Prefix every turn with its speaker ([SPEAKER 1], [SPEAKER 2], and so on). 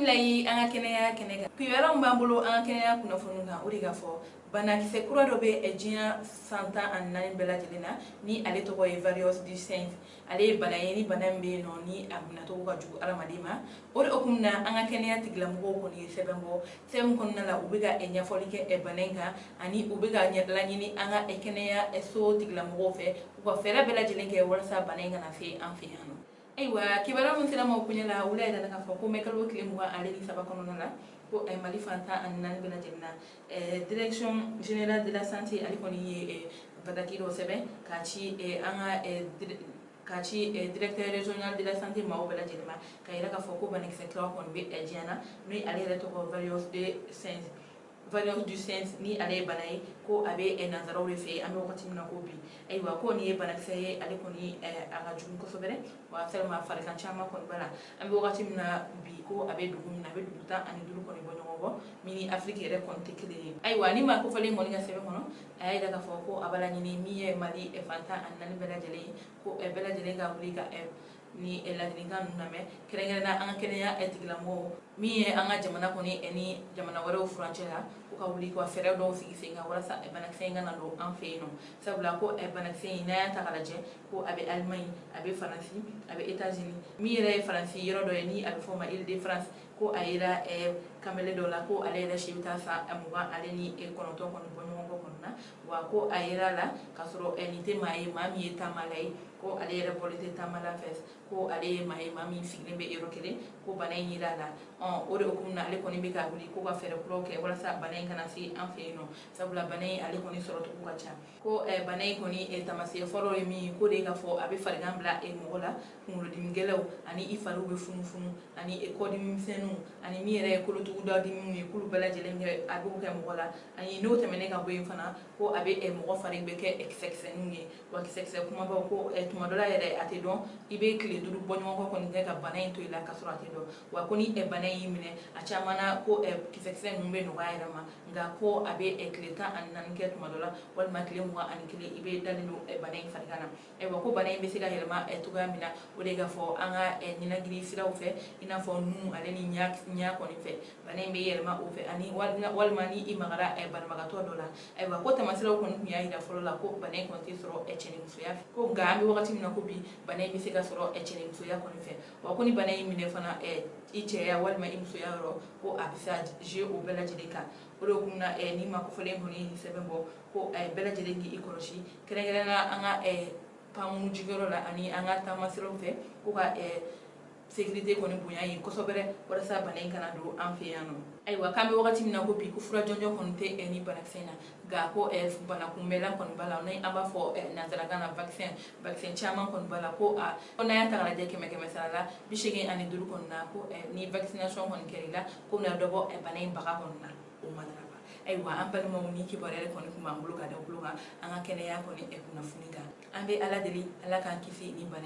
[SPEAKER 1] Bisimila yi an ka kɛnɛya kɛnɛ kan. Kibaruya min b'an bolo an ka kɛnɛya kunnafoni kan, o de ka fɔ banakisɛ kura dɔ bɛ diɲɛ san 14 bɛɛ lajɛlen na, ni ale tɔgɔ ye variole du singe. Ale ye bana ye, ni bana min bɛ yen nɔ, ni a minɛcogo ka jugu adamaden ma. O de hukumu na, an ka kɛnɛya tigilamɔgɔw kɔni ye sɛbɛn bɔ. Sɛbɛn min kɔnɔna la, u bɛ ka ɲɛfɔli kɛ bana in kan, ani u bɛ ka laɲini an ka kɛnɛya so tigilamɔgɔw fɛ, u ka fɛɛrɛ bɛɛ lajɛlen kɛ walasa bana in kana se an fɛ yan nɔ. Ayiwa, kibaruya min sera ma o koɲɛ la, wula yɛrɛ k'a fɔ ko mɛ kalo tile 23 kɔnɔna la, ko Mali fan 14 bɛɛ lajɛlen na, Direction générale de la santé, ale kɔni ye bataki dɔ sɛbɛn k'a ci an ka k'a ci directeur régional de la santé maaw bɛɛ lajɛlen ma, ka yira k'a fɔ ko banakisɛ kura kɔni bɛ diɲɛ na, ni ale yɛrɛ tɔgɔ variole de singe, variole du singe, ni ale ye bana ye ko a bɛ nanzaraw de fɛ yen an bɛ wagati min na ko bi. Ayiwa, ko nin ye banakisɛ ye, ale kɔni a ka jugu kosɛbɛ, wa seulement farigan caman kɔni b'a la. An bɛ wagati min na bi, ko a bɛ dugu min na, a bɛ dugu 15 kɔni bɔ ɲɔgɔn kɔ, min ni Afiriki yɛrɛ kɔni tɛ kelen ye. Ayiwa, ni maa kofɔlen kɔni ka sɛbɛn kɔnɔ, a y'a jira k'a fɔ ko a b'a laɲini min ye Mali fan 14 bɛɛ lajɛlen ye, ko bɛɛ lajɛlen ka wuli ka ni ladilikan ninnu lamɛn, kɛrɛnkɛrɛnnenya an ka kɛnɛya tigilamɔgɔw min ye an ka jamana kɔni ni jamana wɛrɛw furancɛ la, ko ka wuli ka fɛɛrɛ dɔw sigi sen kan walasa banakisɛ in kana don an fɛ yen nɔ. Sabula ko banakisɛ in, n'a y'a ta k'a lajɛ, ko a bɛ Allemagne, a bɛ Faransi, a bɛ États-Unis. Min yɛrɛ ye Faransi yɔrɔ dɔ ye, ni a bɛ fɔ o ma Île-de-France, ko a yera kamalen dɔ la, ko ale yɛrɛ si bɛ taa san 29 kɔni bɔ ɲɔgɔn kɔ kɔni na. Wa ko a yera la k'a sɔrɔ nin tɛ maa ye, maa min ye taamala ye, ko ale yɛrɛ bɔlen tɛ taamala fɛ, ko ale ye maa ye, maa min sigilen bɛ yɔrɔ kelen, ko bana in yera a la. O de hukumu na, ale kɔni bɛ ka wuli ko ka fɛɛrɛ kuraw kɛ walasa bana in kana se an fɛ yen nɔ. Sabula bana in, ale kɔni sɔrɔcogo ka ca. Ko bana in kɔni taamasiyɛn fɔlɔ ye min ye, ko de ye k'a fɔ a bɛ farigan bila mɔgɔ la, kunkolodimi gɛlɛnw, ani i fariw bɛ funufunu, ani kɔdimi misɛnninw, ani min yɛrɛ ye kolotuguda dimiw ye, k'olu bɛɛ lajɛlen kɛ, a b'o kɛ mɔgɔ la. Ani n'o tɛmɛnen ka bɔ yen fana, ko a bɛ mɔgɔ fari bɛ kɛ kisɛkisɛninw ye, wa kisɛkisɛ kumabaw, ko tuma dɔ la yɛrɛ a tɛ dɔn, i bɛ tile 5 bɔ ɲɔgɔn kɔ kɔni kɛ ka bana in to i la ka sɔrɔ a tɛ dɔn. Wa ko ni bana in y'i minɛ, a caman na, ko kisɛkisɛ ninnu bɛ nɔgɔya yɛrɛ ma, nka ko a bɛ tile 14 kɛ tuma dɔ la, walima tile 21, i bɛ dalen don bana in farigan na. Ayiwa, ko bana in bɛ se ka yɛlɛma cogoya min na, o de ye k'a fɔ an ka ninakili siraw fɛ, i n'a fɔ nun ale ni ɲa kɔni fɛ, bana in bɛ yɛlɛma o fɛ, ani walima ni i magara banabagatɔ dɔ la. Ayiwa, ko taamasiraw kɔni tun y'a jira fɔlɔ la ko bana in kɔni tɛ sɔrɔ cɛnimusoya fɛ, ko nka an bɛ wagati min na ko bi, bana in bɛ se ka sɔrɔ cɛnimusoya kɔni fɛ. Wa ko ni bana in minɛ fana i cɛya walima i musoya yɔrɔ, ko a bɛ se ka jouer o bɛɛ lajɛlen kan. O de hukumu na, ni maa kofɔlen kɔni ye nin sɛbɛn bɔ, ko bɛɛ lajɛlen k'i kɔlɔsi, kɛrɛnkɛrɛnnenya an ka pankurun jigiyɔrɔ la ani an ka taamasiraw fɛ, ko ka sécurité kɔni bonya ye kosɛbɛ walasa bana in kana don an fɛ yan nɔ. Ayiwa, k'an bɛ wagati min na ko bi, ko fura jɔnjɔn kɔni tɛ ni banakisɛ in na, nka ko bana kunbɛlan kɔni b'a la, ni an b'a fɔ nanzarakan na vaccin. Vaccin caman kɔni b'a la, ko a ko n'an y'a ta k'a lajɛ, kɛmɛ kɛmɛ sara la, 85 kɔni na, ko ni vaccination kɔni kɛra i la, ko bɛna dɔ bɔ bana in baga kɔni na, o matarafa. Ayiwa, an balimaw, ni kibaruya kɔni tun b'an bolo ka da bolo kan an ka kɛnɛya kɔni kunnafoni kan. An bɛ Ala deli, Ala k'an kisi ni bana